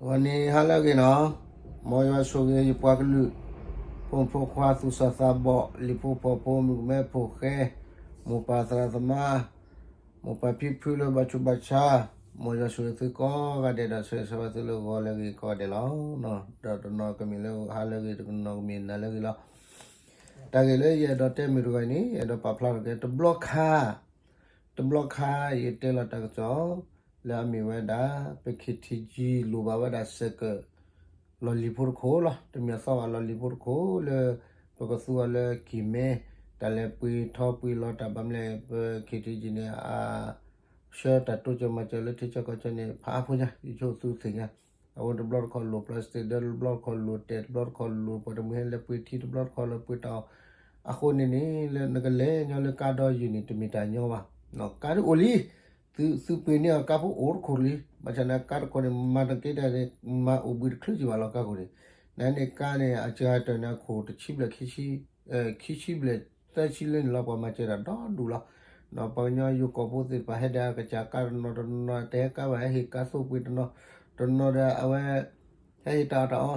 ဂီၤနံၤဟါလၢအဂ့ၤနီၤ, မ်ယွၤဆိၣ်ဂ့ၤယပှၤကလုာ်, ဖိမုၣ်ဖိခွါသူၣ်စၢ်သးဘီၣ်, လံၤဖိဖီဖိ, မုၣ်ကမဲဖိဃဲ, မိၢ်ပၢ်သရၣ်သမါ, မိၢ်ပၢ်ဖံဖုလၢဘၣ်ဆူးဘၣ်ဆါ, မ်ယွၤဆိၣ်ဂ့ၤသုကိးဂၤဒဲးဒီးဆၢဂ့ၤဆၢဝါသုလၢဂီၤလၢအဂ့ၤကိးဂၤဒဲးလီၤ. ဒီးတနီၤကမ့ၢ်လၢဟါလၢအဂ့ၤ, တနီၤကမ့ၢ်နၤလၢအဂ့ၤလီၤ. တၢ်ဂ့ၢ်လၢယအဲၣ်ဒိးတဲမုာ်တဂီၤအံၤန့ၣ် ယအဲၣ်ဒိးပာ်ဖျါထီၣ်က့ၤ တဘျီခါ တဘျီခါ ယတဲလီၤတၢ်ကစီၣ် လၢအမ့ၢ်ဝဲဒၣ် ပ ခ့ထံကၠံ လိၣ်ဘၣ်ဝဲဒၣ်စဲးကၢး လီၢ်လံၤဖိတခိၣ်လီၤ. တမ့ၢ်အသီဘၣ် လီၢ်လံၤဖိတခိၣ်လၢ ပကသူအီၤလၢကံၢ်မဲ တၢ်လဲၤပှ့ၤထီပှ့ၤလီၤတၢ် ဘၣ်မနုၤလဲၣ် ပ ခ့ထံကၠံန့ၣ် အဆှၢတၢ်တိစၢၤမၤစၢၤလၢထံဆၢကီၢ်ဆၢန့ၣ် ဖးအါဖိညါ ယဆိကမိၣ်သုသ့ၣ်ညါ အဝဲတဘျီတခီၣ်လိၣ် plastic ဒီး တဘျီတခီၣ်လိၣ်တဲာ် တဘျီတခီၣ်လိၣ် ပှၤတမှံၤဟဲလဲၤပှ့ၤထံ တဘျီတခီၣ်လၢပှ့ၤတၢ်အီၣ် အဃိန့ၣ်န့ၣ် လၢနကလဲၤညီလၢကါဒီးယုၢ်န့ၣ် တမ့ၢ်တၢ်ညီဘၣ်. ကါဒ်အိၣ်လံ သုပှ့ၤန့ၢ်အီၤကါဖိအိၣ်တခိၣ်လံ ဘၣ်ဆၣ်န့ၣ် ကါတခိၣ်န့ၣ် မၤတက့ၢ်တၢ်န့ၣ် မၤအိၣ်ဘှံးတချုးကံဘၣ်လီၤ ကါခိၣ်န့ၣ် နန့ၣ်ကါန့ၣ် အစှၤတၢၢ်န့ၣ် အခိၣ်တဆံဘျဲၣ် ခံဆံဘျဲၣ်သၢဆံလၢန့ၣ်လီၤ ပှၤမၤစၢၤတၢ်ဒီဒူၣ်လီၤ. ပှၤကညီယိၤကီၢ်ဖိသ့ၣ်တဖၣ် ဟဲဒၣ်ကစၢ်ကါတနီၤတနီၤ တဟဲကါဘၣ် ဟဲဟ့ၣ်ကါသိပှ့ၤတနီၤ တနီၤဒီးအဝဲ ဟဲဟ့ၣ်တၢ်အီၣ်တၢ်အီ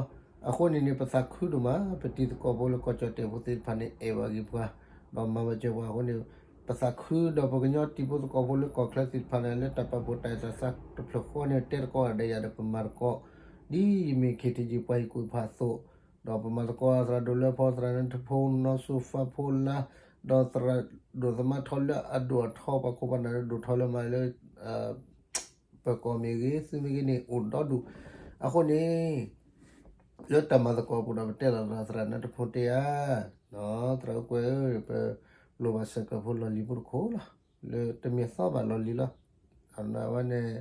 အဃိန့ၣ်န့ၣ် ပသးခုဒိၣ်မး ပတံၤသကိးဖိလၢကီၢ်ကၠီၣ်တဲာ်ဖိသ့ၣ်တဖၣ်န့ၣ် အဲၣ်ဘၣ်က့ၤပှၤ ဒီးမၤဘၣ်စၢၤပှၤအဃိန့ၣ် ပသးခုဒီးပကညီတံၤဖိသကိးဖိလၢကီၢ်ချၢသ့ၣ်တဖၣ်န့ၣ် လၢတၢ်ပာ်ဖှိၣ်တၢ်အဲၣ်တၢ်သးတဖျၢၣ်ဃီန့ၣ် တဲသကိးဂၤဒဲးယၤဒီး ပမၤသကိး ဒ်ယမ့ၢ် ခ့ထံကၠံ ပှၤဟ့ၣ်ကူၣ်ဖးအသိး ဒီးပမၤသကိးသရၣ်ဒိၣ်လွဲဖီ သရၣ်နၢထူဖိ နီၢ်စိၤဖါဖိလါ ဒီးသရၣ်ဒိၣ်သမါထီလၢအဒိၣ်အထီ ပှၤခိၣ်ပှၤနၢ်လၢဒိၣ်ထီလၢမၤလၢ ပၢၤကီၢ်မ့ၢ်ဂ့ၤ သုမ့ၢ်ဂ့ၤန့ၣ် အိၣ်ဒီဒူၣ် အဃိန့ၣ် လၢတၢ်မၤသကိးအပူၤဒီး ပတဲလီၤသရၣ်နၢထူဖိတဲဧါ သရၣ်အိၣ်ကွဲးဧၢ ပလိၣ်ဘၣ်စဲးကၢးဖိလီၢ်လံၤဖိတခိၣ်လီၤ လၢတမ့ၢ်အသီဘၣ်လီၢ်လံၤလီၤ အဝဲန့ၣ်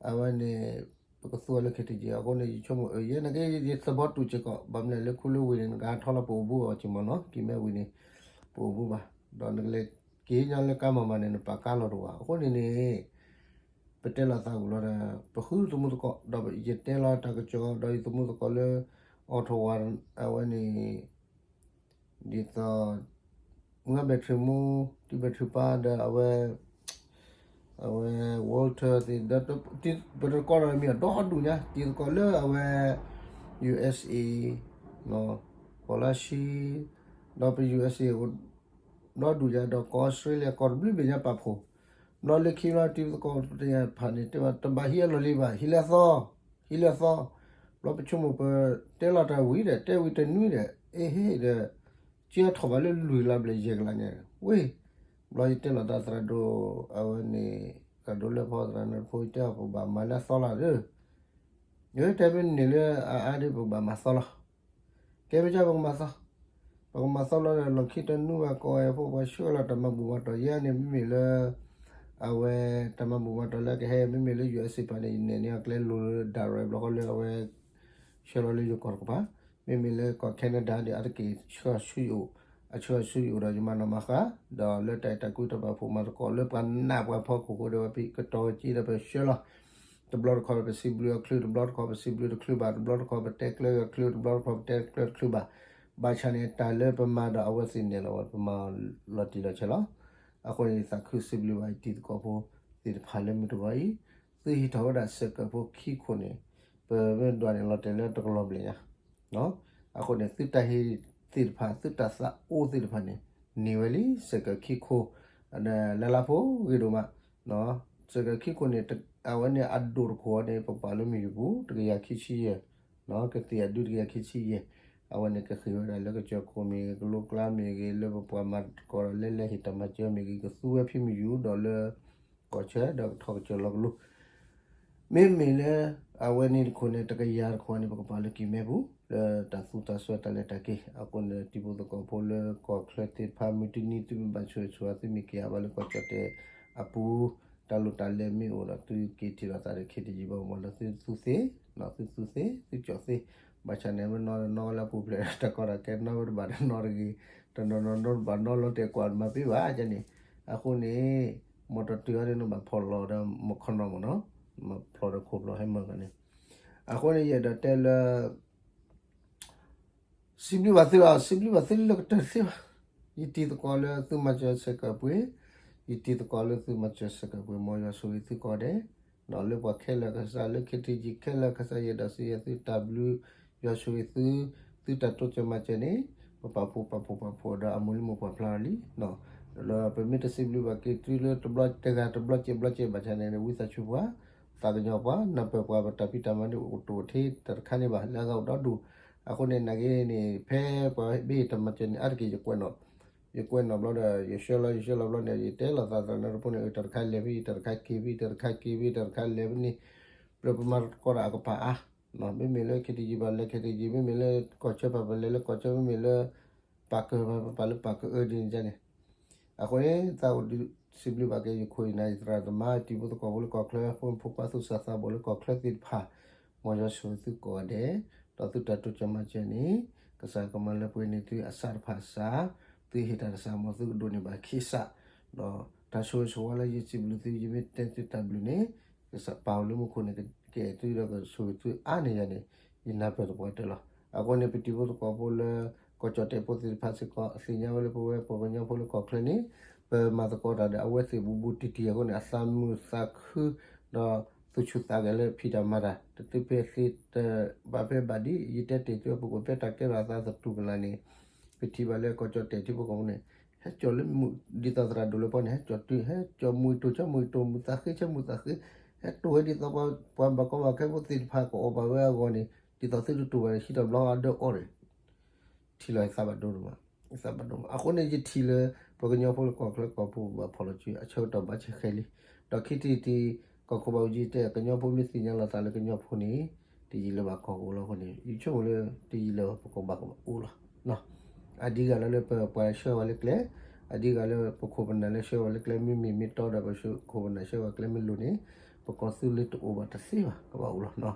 အဝဲန့ၣ် ပကသူအီၤလၢ ခ့ထံကၠံ အဃိန့ၣ် ယဆိကမိၣ် ယဲန့ၣ်က့ ယသးဘီတူၣ်စ့ၢ်ကီး ဘၣ်မနုၤလဲၣ် လၢခူလၢဝ့ၢ်န့ၣ် နကဟးထီလီၤပအိၣ်ဘှံးအီၤက့မ့ၢ်နီၤ ကံၢ်မဲဝ့ၢ်န့ၣ် ပအိၣ်ဘှံးဘၣ် ဒီးနကလဲၤက့ၤညီလၢကါမၤမၤန့ၣ် နပာ်ကါလီၤတအိၣ်ဘၣ် အဃိန့ၣ်န့ၣ် ပတဲလီၤသးဝံၤလီၤဒီး ပဃုသမူသကိး ဒီးယတဲလီၤတၢ်ကစီၣ် ဒီးယသမူသကိးလၢ အီၤထီၣ်ဝါ အဝဲန့ၣ် ဒ်သိး မုၢ်ဂၤဘဲၣ်ထရံးမူ တံၤဘဲၣ်ထရံးပၢ်ဒီးအဝဲ အဝဲ Walter သ့ၣ်ဒီး ပတကိးဒီးမ့ၢ်အဒီဒူၣ်ညါ တံၤသကိးလၢအဝဲ ယူအ့ၣ်အ့ၣ် ကီၢ်လါၡံ ဒီးပ ယူအ့ၣ်အ့ၣ် အိၣ်ဒီဒူၣ်ညါ ဒီးကီၢ်အီစထြ့လယါ ကီၢ်တဘျုးဘ့ၣ်ညါပာ်ဖှိၣ် ဘျီလၢခံဘျီတံၤသကိးတဖၣ်န့ၣ် တဲဘၣ်တဘၣ်ဟံးအလီၢ်လံဘၣ် ဟံးလၢအသီ ဟံးလၢအသီ ဘျီပဆိကမိၣ်ပတဲလီၤတၢ်ဝံၤဒီး တဲဝံၤတနွံဒီး အ့ဟ့ဒီး ကၢထီၣ်ဘၣ်လၢလွံၢ်ကလးဘျဲၣ်ယဲၢ်ကလးန့ၣ် ဝ့ၢ် ဘျီယတဲလီၤတၢ်သရၣ်ဒိၣ် အဝဲန့ၣ် သရၣ်ဒိၣ်လၢဖီသရၣ်နၢဖိ ယတဲအီၤပဘၣ်မၤလၢအသီလီၤဒီး ယတဲမ့ၢ်န့ၣ်လၢအအါဒ်ပကဘၣ်မၤသီလီၤ ကဲမ့ၢ်ကၢ်ပကမၤသီ ပကမၤသီလီၤဒီး လီၢ်ခံတနွံဘၣ် ကီၢ်အဲၣ်ဖိပှၤဆှၢလီၤတၢ်မၤဘူၣ်မၤတီၢ်ယဲန့ၣ် မ့မ့ၢ်လၢ အဝဲ တၢ်မၤဘူၣ်မၤတီၢ်လၢကဟဲ မ့မ့ၢ်လၢ ယူအ့ၣ်အ့ၣ် ပၣ်န့ၣ် ယနဲၣ်န့ၢ်အကျဲလိၤလၢ direct ဘျီဃီလၢအဝဲ ဆှၢလီၤလၢယိၤကီၢ်တကပၤ မ့မ့ၢ်လၢကီၢ် Canada ဒီး အတက့ၢ်ဆှၢဆူယအိၣ် အဆှၢဆူယအိၣ်ဒီးယမၤနီၣ်မၤဃါ ဒီးလၢတၢ်အဲၣ်တၢ်ကွံတၢ်ပာ်ဖှိၣ်မၤသကိးလၢပှၤနးပှၤဖီခိၣ်ဃိဒီး ပကတီၤက့ၤဒီးပဆှၢလီၤ တဘျီတခီၣ်ပစံးဘျုးအီၤချုး တဘျီတခီၣ်ပစံးဘျုးတချုးဘၣ် တဘျီတခီၣ်ပတဲကျၢၤအီၤချုး တဘျီတခီၣ်ပတဲကျၢၤတချုးဘၣ် ဘၣ်ဆၣ်န့ၣ် တၢ်လၢပမၤဒီးအဝဲသ့ၣ်နဲၣ်လီၤဝဲ ပမၤလီၤတံၢ်လီၤဆဲးလီၤ အဃိန့ၣ် ယသးခုစံးဘျုးဘၣ်ယတံၤသကိးဖိသ့ၣ်တဖၣ်လၢမုၢ်တဂီၤအံၤ သုဟ့ၣ်ထီၣ်ဝဲဒၣ်စဲးကၢးဖိခံခိၣ်န့ၣ် ပမ့ၢ်ဒွးန့ၣ်လီၤတဲာ်လၢတကလီၤဘျဲၣ်ညါ အဃိန့ၣ် သုတၢ်ဟ့ၣ်သ့ၣ်တဖၣ် သုတၢ်သးအိၣ်သ့ၣ်တဖၣ်န့ၣ် န့ၢ်ဝဲလံ စဲးကၢးခံခိၣ် လၢလါဖိဂ့ၤဒိၣ်မး စဲးကၢးခံခိၣ်န့ၣ် အဝဲန့ၣ်အဒိၣ်တခိၣ်န့ၣ် ပပာ်လၢမ့ၢ်ယူၤပူၤ တကယၤခံဆံယဲၢ် ကသ့ၣ်အဒုတကယၤခံဆံယဲၢ် အဝဲန့ၣ်ကဃ့ၢ်ဝဲဒၣ်လၢကစၢၢ်ခိၣ်မ့ၢ်ဂ့ၤ ကလိကျါမ့ၢ်ဂ့ၤ လၢပပှၤမၤသကိးဒီးလဲၤလဲၤဟ့ၣ်တၢ်မၤစၢၤမ့ၢ်ဂ့ၤ ကသူဝဲဖဲမ့ၢ်ယူၤဒီးလၢ ကီၢ်ဆၢဒီးကထီၣ်ကစၢၢ်လီၤကလိ မ့မ့ၢ်လၢ အဝဲန့ၣ်တခိၣ်န့ၣ် တကယၤတခိၣ်န့ၣ် ပကပာ်လၢကံၢ်မဲပူၤ လၢတၢ်သူတၢ်စွဲတၢ်လဲၤတၢ်က့ၤ အဃိန့ၣ် တံၤဖိသကိးဖိလၢကီၢ်ချၢသ့ၣ်တဖၣ် မုၢ်တနံၤသုမ့ၢ်ဘၣ်ဆိၣ်ဂ့ၤဆိၣ်ဝါ သုမ့ၢ်က့ၤအဘၣ်လၢကီၢ်ကၠီၣ်တဲၣ်အပူၤ တၢ်လိၣ်တၢ်လဲၤမ့ၢ်အိၣ်ဒီး သုက့ၤထံၣ်လိာ်သးဒီး ခ့ထံကၠံ ဘၣ်မနုၤဒီး သုသူသ့ သုသူသ့ သုကၠီၣ်သ့ ဘၣ်ဆၣ်န့ၣ် မ့ၢ်နီၢ်နီၢ်လၢအပူၤဖျဲး တၢ်ကီတၢ်ခဲ နီၢ်ဝဲတဘၣ်ဒီးနီၢ်တဂ့ၤ တနီၤနီၤနီၢ်တဘၣ်နီၢ်လီၤတဲာ်ကွၢ်မၤပ့ၤဘၣ်န့ၣ် အဃိန့ၣ် မီၢ်တတုၤအီၤဒီး နဘၣ်ဖီၣ်လီၤဒီးမီၢ်ခီနီၢ်မ့ၢ်နီၤ မၤဖျီၣ်ဒီးခိၣ်ဖျီၣ်ဟဲမၢ်ဂၤန့ၣ် အဃိန့ၣ် ယအဲၣ်ဒိးတဲလၢ စံးဘျုးဘၣ်သုလီၤ စံးဘျုးဘၣ်သုလၢကတၢၢ်တသ့ဘၣ် ယတံၤသကိးလၢသုမၤစၢၤစဲးကၢးပှ့ၤ ယတံၤသကိးလၢသုမၤစၢၤစဲးကၢးပှ့ၤ မ်ယွၤဆိၣ်ဂ့ၤသုကိးဂၤဒဲး လၢပှၤခဲလၢာ်ကစၢ် လၢ ခ့ထံကံ ခဲလၢာ်ကစၢ် ယအဲၣ်ဒိးစံးယဲၢ်သု တၢ်ဘျုး ယွၤဆိၣ်ဂ့ၤသု သုတၢ်တိစၢၤမၤစၢၤန့ၣ် ပပာ်ဖှိၣ်ပာ်ဖှိၣ်ပာ်ဖှိၣ်ဒီးအမိၢ်လံမိၢ်ပှၢ်ဖျါလီၤလံ. ဒီးပမ့ၢ်တစံးဘျုးဘၣ်က့ၤသုလၢတဘျီတဂၤတဘျီကဲးဘျီကဲးဘၣ်ဆၣ်န့ၣ် ဝံသးစူၤပှၤ သးကညီၤပှၤ နၢ်ပၢၢ်ပှၤ ပတၢ်ဖံးတၢ်မၤန့ၣ် အိၣ်တအိၣ်ထဲတၢ်တခါန့ၣ်ဘၣ် လၢအဂၤအိၣ်ဒီဒူၣ်. အဃိန့ၣ် နာ်က့န့ၣ် ဖဲပှၤဘ့ၣ်တၢ်မၤစၢၤန့ၣ် အါတက့ၢ်ယကွဲးနီၣ် ယကွဲးနီၣ်ဘျီဒီး ယဆှၢလီၤ ယဆှၢလီၤဘျီန့ၣ် ယတဲလီၤသးသရၣ်နၢတဖိန့ၣ် တၢ်တခါလဲၤဖဲအံၤ တၢ်တခါက့ၤဖဲအံၤ တၢ်တခါက့ၤဖဲအံၤ တၢ်တခါလဲၤဖဲန့ၣ် ကြၢးပမၤသကိးတၢ်အကပၤအါ မ့မ့ၢ်လၢ ခ့ထံကံ ပလဲၤ ခ့ထံကံ မ့မ့ၢ်လၢကီၢ်ဆၢပလဲၤလၢကီၢ်ဆၢ မ့မ့ၢ်လၢ ပာ်ကၢၢ်ပပာ်လၢပာ်ကၢၢ်အၢဒ်န့ၣ်န့ၣ် အဃိန့ၣ် သးအိၣ်ဒုးစံးဘျုးဘၣ်က့ၤယခိၣ်ယနၢ်ယသရၣ်သမါ တံၤဖိသကိးဖိလၢကီၢ်ချၢ ဖိမုၣ်ဖိခွါသူၣ်စၢ်သးဘီၣ်လၢကီၢ်ချၢသ့ၣ်တဖၣ် မ်ယွၤဆိၣ်ဂ့ၤသုကိးဂၤဒဲး ဒီးသုတၢ်တိစၢၤမၤစၢၤန့ၣ် ကစၢ်ကမၤလၢပှဲၤန့ၢ်သုအစၢ်တဖၣ်စၢ် သုဟ့ၣ်တၢ်တစၢ် မ်သုကဒိးန့ၢ်ဘၣ်ခံစၢ် ဒီးတၢ်ဆိၣ်ဂ့ၤဆိၣ်ဝါလၢယစံးဘျုးသု ယမ့ၢ်တဲသုတၢ်ဘျုးန့ၣ် ကစၢ်ပာ်အီၤလၢမူခိၣ်န့ၣ် ကကအဲၣ်သုဒီးကဆိၣ်ဂ့ၤသုအါန့ၢ်ယၤန့ၣ် ယနၢ်ပၢၢ်သပှၢ်တၢၢ်လီၤ. အဃိန့ၣ် ပတံၤဖိသကိးဖိလၢ ကီၢ်ကၠီၣ်တဲာ်ဖိသ့ၣ်တဖၣ်စ့ၢ်ကီး သ့ၣ်ညါဝဲလၢပဝဲပှၤကညီဖိလၢကီၢ်ချၢန့ၣ် ပမၤသကိးတၢ်ဒီးအဝဲသ့ၣ်ဘူးဘူးတံၢ်တံၢ်အဃိန့ၣ် အသးမုာ်သးခု ဒီးသူၣ်ဆူၣ်သးဂဲၤလၢဖံးတၢ်မၤတၢ် တသ့ဖဲသ့တဘၣ်ဖဲဘၣ်ဒ် ယတဲတ့ၢ်သုပကအိၣ်ဖဲတၢ်ကဲထီၣ်အသးသတူၢ်ကလာ်န့ၣ် ပထံၣ်ဘၣ်လၢကီၢ်ကၠီၣ်တဲာ်ထံဖိကီၢ်ဖိန့ၣ် ဟဲကၠီၣ်လၢမုၢ် ဒ်သိးသရၣ်ဒိၣ်လၢပီန့ၣ် ဟဲကၠီၣ်တုၤ ဟဲကၠီၣ်မုၢ်အံၤတိၢ် ကၠီၣ်မုၢ်အံၤတိၢ် မုၢ်သးဃ့ ဆၢမုၢ်သးဃ့ ဟဲတိၢ်ဝဲဒ်သိးပှၤဘၣ်ကီဘၣ်ခဲဖိသ့ၣ်တဖၣ်ကအီၣ်ဘၣ်ဝဲအဂီၢ်န့ၣ် ဒ်သိးသုတတိၢ်ဘၣ်န့ၣ် ဟံးထီၣ်ဘျီအဒၢအီၣ်န့ၣ် ထံၣ်လီၤယသးဘၣ်ဒိဒိၣ်မး ယသးဘၣ်ဒိမး အဃိန့ၣ် ယထံၣ်လၢ ပှၤကညီဖိလၢကီၢ်ချၢကီၢ်ပူၤဘၣ်ဖီၣ်လီၤစု အဆၢကတီၢ်ဘၣ်ဆဲးဃဲးလံ ဒီးခံထံၣ်တံၢ် ကီၢ်ခိၣ်ဘၣ်အူကၠံတဲ ကညီဖိမ့ၢ်သ့ၣ်ညါလီၤသးလၢကညီဖိန့ၣ် တယံာ်လၢၤဘၣ်ကီၢ်ကအိၣ်လီၤအဃိန့ၣ် ယဆိကမိၣ်လၢ တယံာ်လၢၤဘၣ်ပကီၢ်ဘၣ်ကဘၣ်အိၣ်လီၤ အဒံဂၤလၢလၢပပှၤဆှၢဝဲလၢကျဲ အဒံဂၤလၢပခိၣ်ပနၢ်လၢဆှၢဝဲလၢကျဲ မ့မ့ၢ်မ့ၢ်တီဒီးပခိၣ်ပနၢ်ဆှၢဝဲကျဲမ့ၢ်လိၤန့ၣ် ပကီၢ်သူလ့ၤတအိၣ်ဘၣ်တသ့ဘၣ် ကဘၣ်အိၣ်လီၤ.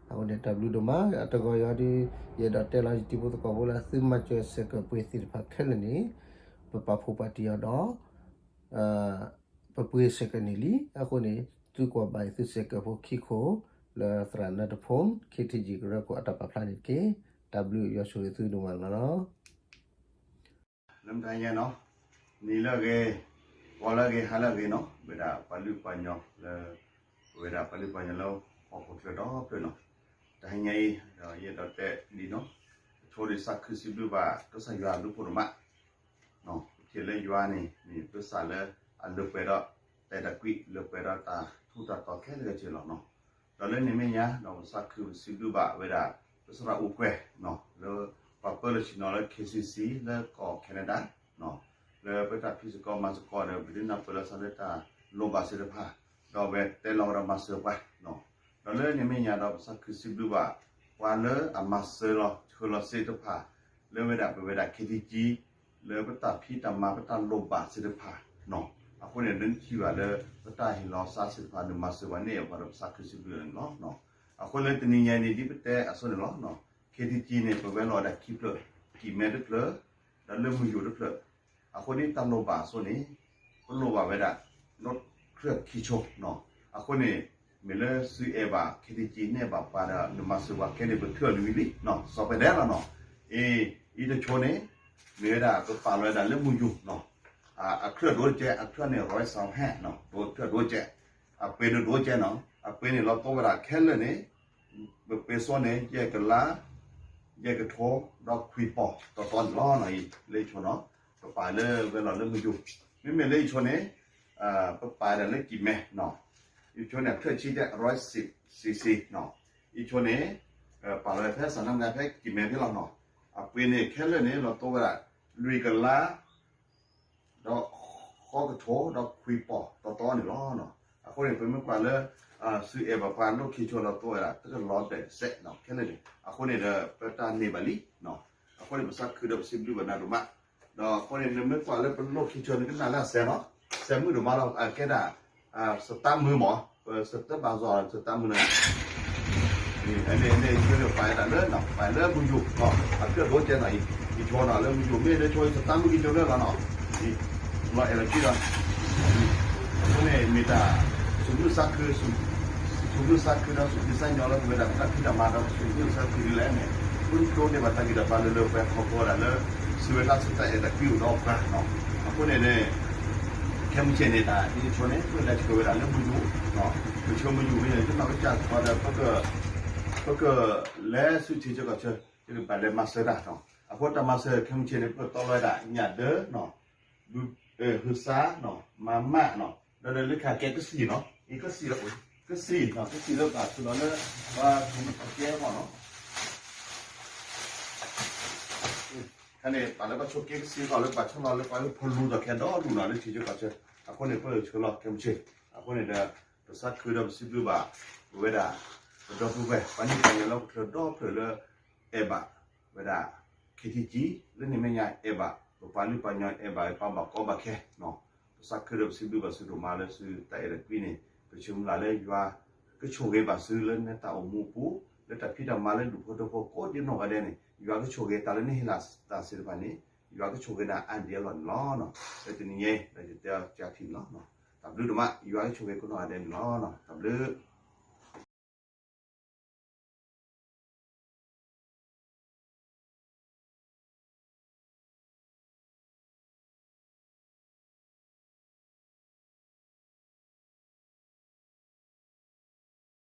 အဃိန့ၣ် တၢ်ဘျုးဒိၣ်မး အတဂီၤယၤဒီး ယအဲၣ်ဒိးတဲလီၤယတံၤဖိသကိးဖိလၢသုမၤစၢၤစဲးကၢးပှ့ၤသ့ၣ်တဖၣ်ခဲလၢာ်န့ၣ် ပပာ်ဖှိၣ်ပာ်တံၢ်အီၤဒီး ပပှ့ၤစဲးကၢးန့ၣ်လံ. အဃိန့ၣ် သုကွၢ်ဘၣ်အံၤသုစဲးကၢးဖိခံခိၣ် လၢသရၣ်နၢတဖိ ခ့ထံကံကရၢခိၣ်အတၢ်ပာ်ဖျါန့ၣ်တက့ၢ်. တၢ်ဘျုးယွၤဆိၣ်ဂ့ၤသုဒိၣ်မးလီၤ. လၢမတၤညါနီၤ, နံၤလၢအဂ့ၤ, ဂီၤလၢအဂ့ၤ ဟါလၢအဂ့ၤနီၤ, ဝဲဒၣ်ပှၤလုၢ်ပှၤညီလၢ ပဝဲဒၣ်ပှၤလုၢ်ပှၤညီလၢဟီၣ်ခိၣ်ချၢဒီဖျၢၣ်နီၤ, တဟါညါအံၤ ဒီးယအဲၣ်ဒိးတဲဒ်နီၤ, တဆိဒ်စးခုစံးဘျုးဘၣ် ကစၢ်ယွၤအဘျုးဖှိၣ်ဒိၣ်မး ပထံၣ်လၢယွၤန့ၣ် မ့ၢ်ပကစၢ်လၢအလၢပှဲၤဒီး တၢ်အဲၣ်တၢ်ကွံ လၢပှဲၤဒီးတၢ်ထူးတၢ်တီၤခဲလၢာ်ခဲဆ့လီၤနီၤ. ဒီးလၢန့ၣ်အမဲာ်ညါ ဒီးပသးခုပစံးဘျုးဘၣ်ဝဲဒၣ် ပသရၣ်အိၣ်ကွဲၤနီၤ လၢပှၤပၢလီၢ်ဆ့ၣ်နီၤလၢ ခ့စံစံ လၢကီၢ်ခဲနဒၤ လၢပတၢ်ဖံးသကိးမၤသကိးဒီး ပဒုးနၢ်ပၢၢ်လီၤသးလၢတၢ်လိၣ်ဘၣ်သ့ၣ်တဖၣ်, ဒီးအဝဲတဲလီၤဝဲဒီးမၤစၢၤပှၤ ဒီးလၢန့ၣ်အမဲာ်ညါဒီး ပသးခုစံးဘျုးဘၣ် ပှၤလၢအမၤစၢၤလီၤဆှၢလီၤစ့တဖၣ် လၢဝဲဒၣ်ပဝဲဒၣ် ခ့ထံကံ လၢပတၢ်ဖံးတၢ်မၤ ပတၢ်လိၣ်ဘၣ်သ့ၣ်တဖၣ်နီၤ. အဃိန့ၣ် နထံၣ်ဘၣ်လၢ ပတၢ်ဟ့ၣ်လီၤသးသ့ၣ်တဖၣ် နမၤစၢၤပှၤန့ၢ်အပှၤဒီး ပသးခုစံးဘျုးန့ၣ်လီၤ. အဃိလၢတနံၤညါအံၤန့ၣ် ဒ်ပတဲအသိးန့ၣ်လီၤ. ခ့ထံကံ န့ၣ် ပဝဲလီၤဝဲဒၣ်ခံဖျၢၣ်, ကံၢ်မဲတဖျၢၣ် ဒီးလၢမုၢ်ယိၤတဖျၢၣ်. အဃိန့ၣ် တၢ်လိၣ်ဘၣ်အသိးန့ၣ် ပလိၣ်ဘၣ်ဝဲဒၣ် နီၣ်ချၢၣ်ခံဆိနီၤ. အဃိန့ၣ် မ့ၢ်လၢသုအဲၣ်ဘၣ် ခ့ထံကံ နဲၣ်ဘၣ်ပှၤဒီး နမၤစၢၤပှၤခဲန့ၣ် ပထုးအီၤလံဝံၤလံနီၤ, စီၤပှဲၤဒဲးလီၤနီၤ. အ့ အံၤတဆိန့ၣ် မ့ၢ်ဝဲဒၣ်ပပာ်လီၤဝဲဒၣ်လၢမုၢ်ယိၤနီၤ. အချၢၣ်ဒိၣ်ကဲ အချၢၣ်န့ၣ် ရီးစၢၣ်ဟဲနီၤ, ဒိၣ်ချၢၣ်ဒိၣ်ကဲ, အပှ့ၤန့ၣ်ဒိၣ်ကဲနီၤ. အပှ့ၤန့ၣ်လီၤတိဝဲဒၣ်ခဲလၢာ်န့ၣ် ပပှ့ၤစိန့ၣ် ယဲၢ်ကလး ယဲၢ်ကထိ ဒီးခွံပီၤတီတီန့ၣ်လီၤနီၤ. အံၤ လၢယဆိနီၤ ပပာ်လၢဝဲလီၤလၢမုၢ်ယိၤ, မ့မ့ၢ်လၢယဆိန့ၣ် ပပာ်ဒၣ်လၢကံၢ်မဲနီၤ. ယဆိန့ၣ် အချၢၣ်ဆံကဲ ရီးစံစံနီၤ. ယဆိန့ၣ် ပာ်လီၤဝဲဖဲစးနါမနၤဖဲကံၢ်မဲဖဲလီၤနီၤ. အပှ့ၤန့ၣ်ခဲလၢာ်န့ၣ် လီၤတိဝဲဒၣ် လွံၢ်ကလး ဒီးဃိးကထိ ဒီးခွံပီၤတီတီန့ၣ်လီၤ. အဃိန့ၣ် ပမ့ၢ်ကွၢ်လၢ သုအဲၣ်ဘၣ်ပှၤလိၣ်ခံဆိလီၤတိဝဲဒၣ် တကလီၤဒဲးစဲးနီၤ ခဲလၢာ်န့ၣ်. အဃိန့ၣ်ဒီး ပတၢ်န့ၢ်ဘၣ်လံနီၤ. အဃိန့ၣ် ပသးခုဒီးပစံးဘျုးဘၣ်နၤဒိၣ်မး. ဒီးအဃိန့ၣ် နမ့ၢ်ကွၢ်လၢပလိၣ်ခံဆိန့ၣ် ကနၣ်လၢအစဲးနီၤ, စဲးမုၢ်ဒိၣ်မးလီၤ. အကဲဒၣ် စတၢ်မုၢ်မး, ပစတၢ်ဘၣ်စီၤ စတၢ်မုၢ်န့ၣ် န့ၣ် န့ၣ် ပာ်ဒၣ်လၢ ပာ်လၢမုၢ်ယိၤ အချၢၣ်ဒိၣ်ကဲနီၤ. အံၤ ယဆိနီၤ လၢမုၢ်ယိၤ မ့ၢ်လၢဆိ စတၢ်မုၢ်ကံဆိလၢလီၤနီၤ. လီၤအဲၣ်လီၤကွံဒီး အဃိန့ၣ် မ့ၢ်တၢ် စူၢ်မုၢ်သးခု စူၢ်မုၢ်သးခုဒီး စူၢ်မုၢ်သးညီလၢပဝဲဒၣ်ပတၢ်ဖံးတၢ်မၤဒီး စူၢ်မုၢ်သးခုဒ်လဲၣ်န့ၣ် ပဒိးန့ၢ်ဘၣ်တၢ်ဂံၢ်တၢ်ဘါလၢလၢပှဲၤခီဖျိဒၣ်လၢ စံးဝဲဒၣ် သုတၢ်အဲၣ်တၢ်ကွံအိၣ်ဒီးပှၤနီၤ. အဃိန့ၣ်န့ၣ် ခဲမုၢ်ဆ့ၣ်န့ၣ် တၢ်ဒ်ယဆိန့ၣ် ပဝဲဒၣ်ဆိဝဲဒၣ်လၢမုၢ်ယိၤနီၤ. ပဆိကမိၣ်မ့ၢ်န့ၣ် တနီၤကစၢ်ကီးဒီး ပကလဲၤဆူထံဆၢကီၢ်ဆၢ ပကဘၣ်လဲၤမၤစၢၤတၢ်နီၤ. အဃိတၢ်မၤစၢၤခဲမုၢ်ဆ့ၣ်န့ၣ် ပကတီလီၤဝဲဒၣ် ညၣ်ဒၢနီၤ, ဟုသါနီၤ, မၤမၣ်နီၤ, ဒီးလၢခါကဲကစံၣ်နီၤ, အံၤကစံၣ်လၢ ကစံၣ်နီၤ, ကစံၣ်လၢပာ်ဆူၣ်လီၤလၢ ပှၤကဲမီၢ်နီၤ. ခါန့ၣ် ပာ်လၢပှၤဆိကဲကစံၣ်ဃီလၢပှၤဆီလီၤလၢပှၤဖီလူၤဒီးခဲဒီလူၤနီၤ လၢထံဆၢကီၢ်ဆၢ, အဃိန့ၣ် ပဆှၢလီၤခဲမုၢ်ဆ့ၣ်, အဃိန့ၣ်ဒီး ပသးခုဒီးပစံးဘျုးဘၣ် ပဝဲဒၣ် ပဒီပုၢ်ဝဲၢ် ပှၤနံၣ်ပှၤညါလၢဟီၣ်ခိၣ်ချၢဒီဖျၢၣ်လၢ အဲၣ်ဘၣ်ဝဲဒၣ် ခ့ထံကံ လၢန့ၣ်မဲာ်ညါ အဲၣ်ဘၣ် ပပှၤလုၢ်ပှၤကညီ အဲၣ်ဘၣ်ပှၤဘၣ်ကီဘၣ်ခဲနီၤ. ပသးခုဒီးပစံးဘျုးဘၣ်ဆူဒိၣ်မးလၢဆူတၢ်အဲၣ်တၢ်ကွံန့ၣ် ပဆၢမုၢ်လၢ်လၢယွၤကဆိၣ်ဂ့ၤဘၣ်ဆူလၢနတၢ်အိၣ်မူအပူၤ လၢတၢ်ဖံးတၢ်မၤလၢဒူၣ်ဖိထၢဖိကိးဒံနီၢ်ဂၤဒဲးန့ၣ် ယွၤကဆိၣ်ဂ့ၤတၢ်လၢနဟ့ၣ်လီၤတၢ်သ့ၣ်တဖၣ်န့ၣ် ယွၤကဆိၣ်ဂ့ၤနၤအါဒံအလီၢ်န့ၣ်လီၤ. လၢတနံၤညါအံၤ ဒီးယတဲအီၤကၢထံၣ်န့ၣ်လီၤ. တၢ်ဘျုးဒိၣ်မး ယွၤကဆိၣ်ဂ့ၤကိးနီၢ်ဂၤဒဲးန့ၣ်လီၤ. တၢ်ဘျုး